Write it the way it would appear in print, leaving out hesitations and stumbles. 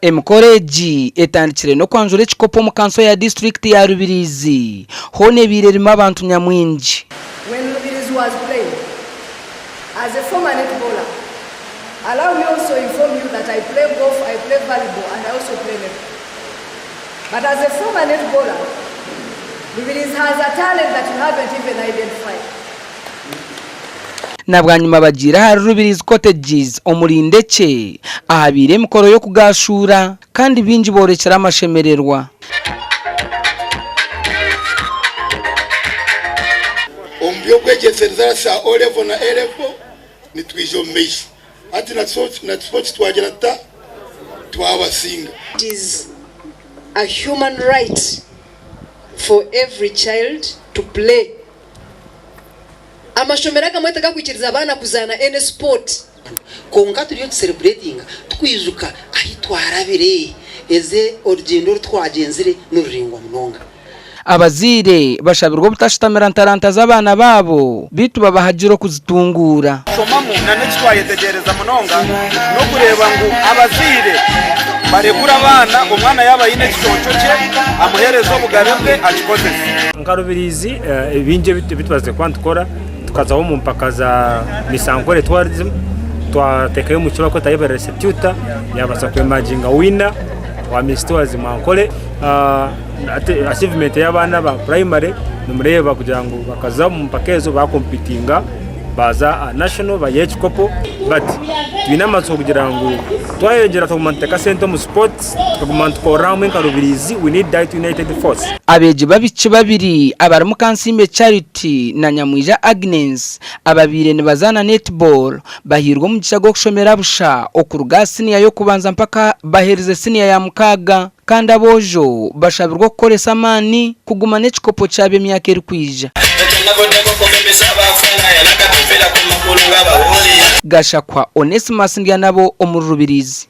Emikoro egi etandikire n'okwanjura ekikopo omu kanso ya disiturikiti ya Rubirizi hoona ebaire erimu abantu nyamwingi. When Rubirizi was playing, as a former netballer, allow me also inform you that I play golf, I play volleyball and I also play netball. But as a former netballer, Rubirizi has a talent that you haven't even identified. Na bwanyima bagiire ahari Rubirizi Cottages omuri Ndekye ahabaire emikoro y'okugaashuura kandi baingi boorekire amashemererwa. Omu by'okwegyesa results za O level na A level nitwija omu maisho. Hati na sports twagira tuta? Twabasinga. It is a human right for every child to play. Amashomero agamwe tigakwikiriza abaana kuzaana any sport. Kwonka turiyo nitusereburetinga tukwijuka ahu twarabire, eze orugyendo oru twagyenzire niruraingwa munonga. Abazaire bashabirwe obutashutamira ntaranta z'abaana baabo beitu babahagire okuzitunguura. Kushomamu na n'eki twayetegyereza munonga n'okureeba ngu abazaire barekure abaana, omwana yaaba aine ekiconco kye amuheereze obugabe bwe akikozese. Nka Rubirizi bingi ebi tubaasize kuba nitukora, tukazaho omu mpaka za Miss Ankole Tourism, twateekayo omwishiki ou barikweta Everest Tutor yaabaasa kwemaginga wiina wa Miss Tourism Ankole. Achievement y'abaana ba purayimare nimureeba kugira ngu bakaza omu mpaka ezo baakompitinga baaza aha national baihayo ekikopo but twine amatsiko kugira ngu twayongyera twaguma nituteeka sente omu sports tukaguma nitukorera hamwe nka Rubirizi we need that united force. Abeegi b'abaishiki babiri abarimu Kansiime Charity na Nyamwija Agnes ababaire nibazaana netball bahairwe omugisha gw'okushomera busha okuruga aha siniya y'okubanza mpaka baherize siniya ya mukaaga. Kandi aboojo bashabirwe okukoresa amaani kuguma n'ekikopo kyabo emyaka erikwija. Gashakwa Onesmus Ndyanabo omuri Rubirizi.